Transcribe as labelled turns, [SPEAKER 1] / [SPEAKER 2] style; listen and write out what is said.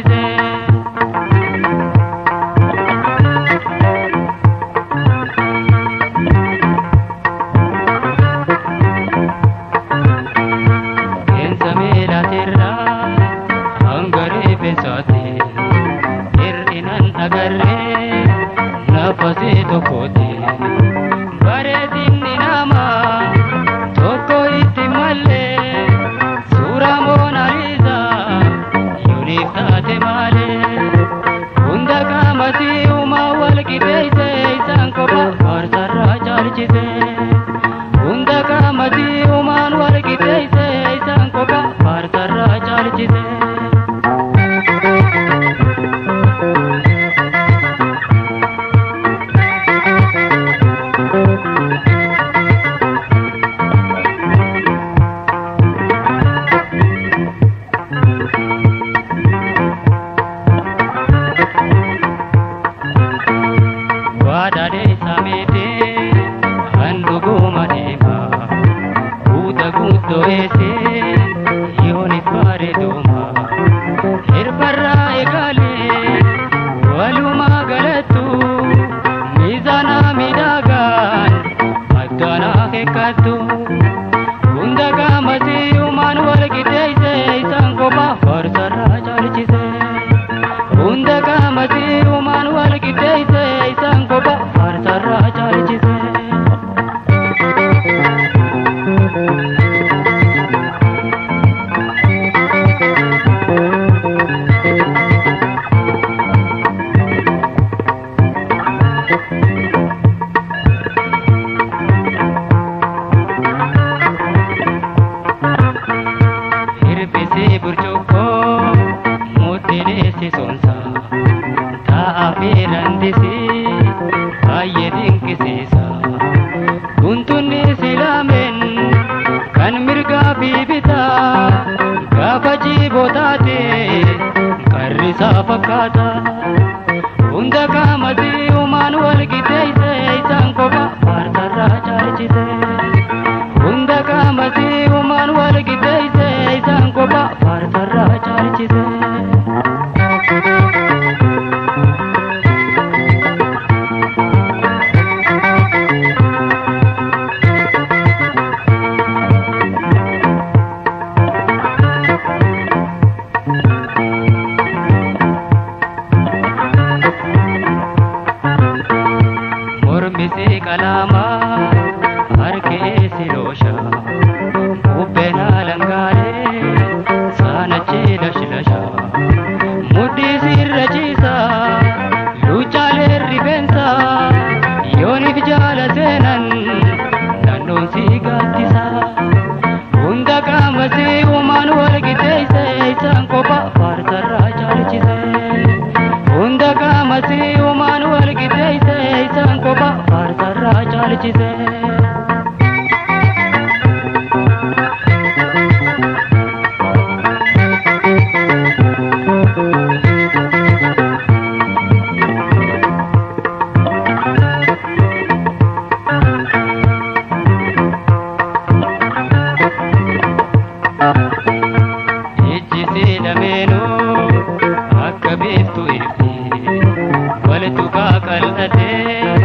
[SPEAKER 1] caalchise. Qeensa miilaatirraa hanga rifeensaatti hir'inan agarree nafasee tokkotti. Bareedinni namaa tokko itti mallee suuraa Moonaaliisaa yooniif taate malee. Hunda qaamasii uumaa wal qixeessee isaan kopha faarsarraa caalchise. Hunda qaamasii uumaan wal qixeessee isaan kopha faarsarraa caalchise. Waadaalee sameetee handhuguma deema guuta guuttoo eessee yoonif bareeduma hirbarraa eegaalee walumaa galattu miizaanaa miidhagaan addaanaa keekkattu. Hunda qaamasii uumaan wal qixeessee isaan kophaa faarsarraa caalchise. Hunda qaamasii uumaan wal qixeessee isaan kophaa faarsarraa caalchise. Hir'isee burcuqqoo mudhiilee sonsa taa'aa fi randisii baay'ee dinqisiisa. Guntunni silaameen kan mirgaa fi bitaa gaafa jiibootaate qarrisaa fakkaata. Hunda qaamasii uumaan wal qixeessee isaan kopha faarsarraa caalchise. Hunda qaamasii uumaan wal qixeessee isaan kopha faarsarraa caalchise. Mormisi qalaamaa harki siloosha bubbeen alangaalee saanachi lashlasha mudhii sirra ciisa luchaalee rifeensa yooniif jaala seenan naannoon si gaaddisa. Hunda qaamasii uumaan wal qixeessee isaan kopha faarsarraa caalchise. Hunda qaamasii uumaan wal qixeessee isaan kopha faarsarraa caalchise. Ijji si lameenuu akka beektu ifti walitti qal'atee